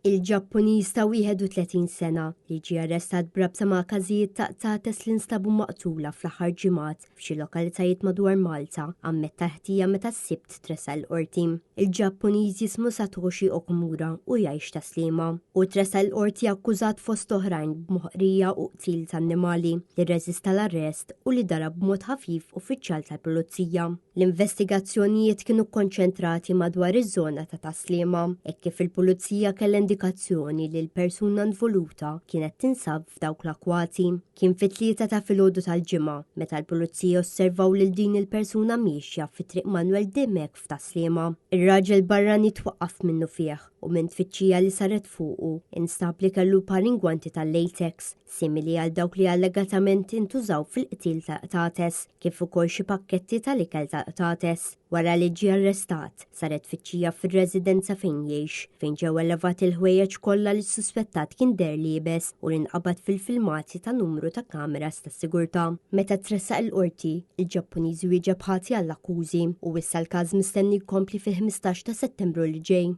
Il-Ġappuniż ta' 31 sena li ġie arrestat b'rabta ma' każijiet ta' qtates li nstabu maqtula fl-aħħar ġimgħat f'xi lokalitajiet madwar Malta ammetta l-ħtija meta s-Sibt tressaq il-Qorti. Il-Ġappuniż jismu Satoshi Okumura u jgħix Tas-Sliema. Hu tressaq il-Qorti akkużat fost oħrajn b'moħqrija u qtil ta' annimali, li rreżista l-arrest u li darab b'mod ħafif uffiċjal tal-Pulizija. L-investigazzjonijiet kienu kkonċentrati madwar iż-żona ta' Tas-Sliema, hekk kif il-Pulizija kellha indikazzjoni li l-persuna involuta kienet tinsab f'dawk l-akkwati. Kien fit-tlieta ta' filgħodu tal-Ġimgħa meta l-Pulizija osservaw lil din il-persuna miexja fi Triq Manuel Dimech f'Tas-Sliema. Ir-raġel barrani twaqqaf minnufih u minn tfittxija li saret fuqu instab li kellu par ingwanti tal-latex simili għal dawk li allegatament intużaw fil-qtil tal-qtates, kif ukoll xi pakketti tal-ikel tal-qtates. Wara li ġie arrestat, saret tfittxija fir-residenza fejn jgħix, fejn ġew elevati l-ħwejjeġ kollha li s-suspettat kien deher liebes u li nqabad fil-filmati ta' numru ta' kameras tas-sigurtà. Meta tressaq il-Qorti, il-Ġappuniż wieġeb ħati għall-akkużi u issa l-każ mistenni jkompli fil-15 ta' Settembru li ġej.